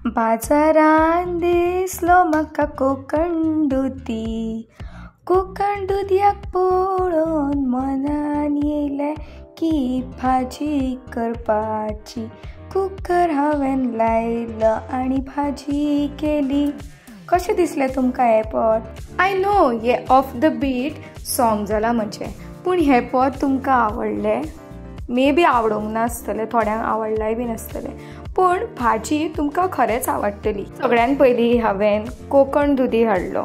बाजारान दिसलो म्हाका कोकण दुदी, कोकण दुदयाक पळोवन मनान येयलें की भाजी करपाची. कुकर हांवें लायलो आनी भाजी केली. कशें दिसलें तुमकां हें पद? I know हे ऑफ the beat song जालां म्हजें, पूण हें पद तुमकां आवडलें? मे बी आवडूंक नासतलें, थोड्यांक आवडलाय बी नासतलें, पूण भाजी तुमकां खरेंच आवडटली. सगळ्यान पयलीं हांवें कोकण दुदी हाडलो.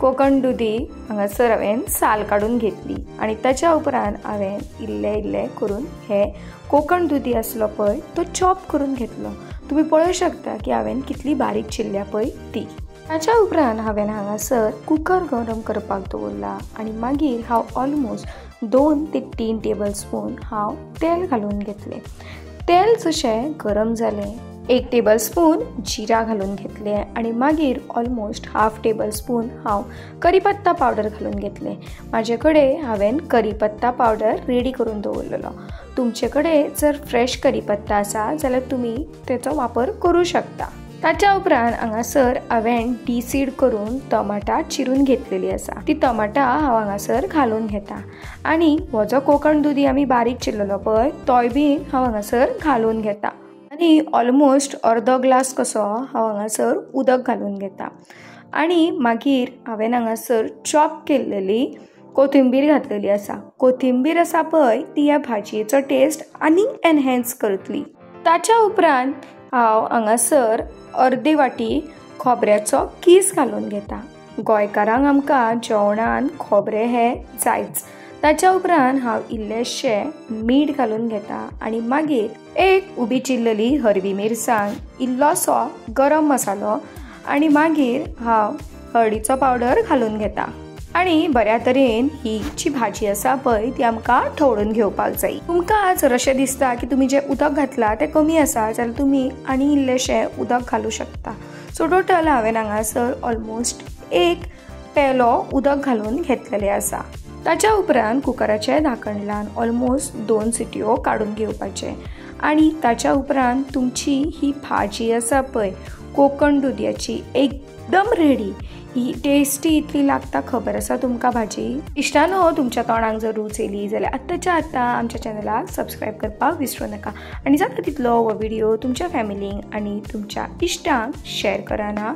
कोकण दुदी हांगासर हांवें साल काडून घेतली आनी ताच्या उपरांत हांवें इल्लें इल्लें करून हे कोकण दुदी आसलो पळय तो चॉप करून घेतलो. तुमी पळोवंक शकता की हांवें कितली बारीक चिरल्या पळय ती. ताच्या उपरांत हांवें हांगासर कुकर गरम करपाक दवरला आनी मागीर हांव ऑलमोस्ट 2 ते 3 टेबल स्पून हांव तेल घालून घेतलें. तेल जशें गरम जालें 1 टेबल स्पून जिरा घालून घेतलें आनी मागीर ऑलमोस्ट 1/2 टेबल स्पून हांव करीपत्ता पावडर घालून घेतलें. म्हाजे कडेन हांवें करीपत्ता पावडर रेडी करून दवरलेलो. तुमचे कडेन जर फ्रेश करीपत्ता आसा जाल्यार तुमी तेचो वापर करूं शकता. ताच्या उपरांत हांगासर हांवें डिसीड करून टमाटां चिरून घेतलेली आसा, ती टमाटां हांव हांगासर घालून घेता. आनी हो जो कोकण दुदी आमी बारीक चिरलेलो पळय तोय बी हांव हांगासर घालून घेता. आनी ऑलमोस्ट अर्दो ग्लास कसो हांव हांगासर उदक घालून घेता. आनी मागीर हांवें हांगासर चॉप केल्लेली कोथिंबीर घातलेली आसा. कोथिंबीर आसा पळय ती ह्या भाजयेचो टेस्ट आनीक एनहेन्स करतली. ताच्या उपरांत हांव हांगासर अर्दे वाटी खोबऱ्याचो कीस घालून घेता. गोंयकारांक आमकां जेवणान खोबरें हें जायच. ताच्या उपरांत हांव इल्लेशें मीठ घालून घेता आनी मागीर एक उबी चिरलेली हरवी मिरसांग, इल्लोसो गरम मसालो आनी मागीर हांव हळदीचो पावडर घालून घेता. आनी बऱ्या तरेन ही जी भाजी आसा पळय ती आमकां ठवळून घेवपाक जाय. तुमकां जर अशें दिसता की तुमी जें उदक घातलां तें कमी आसा जाल्यार तुमी आनी इल्लेशें उदक घालूं शकता. सो टोटल हांवें हांगासर ऑलमोस्ट 1 पेलो उदक घालून घेतलेलें आसा. ताच्या उपरांत कुकराचें धाकण लावन ऑलमोस्ट 2 सिटयो काडून घेवपाचें आनी ताच्या उपरांत तुमची ही भाजी आसा पळय कोकण दुदयाची एकदम रेडी. ही टेस्टी इतली लागता, खबर आसा तुमकां भाजी. इश्टानो, तुमच्या तोंडाक जर रूच येयली जाल्यार आत्ताच्या आत्तां आमच्या चॅनलाक सबस्क्रायब करपाक विसरूं नाका आनी जाता तितलो हो व्हिडिओ तुमच्या फॅमिलींक आनी तुमच्या इश्टांक शेअर करा ना.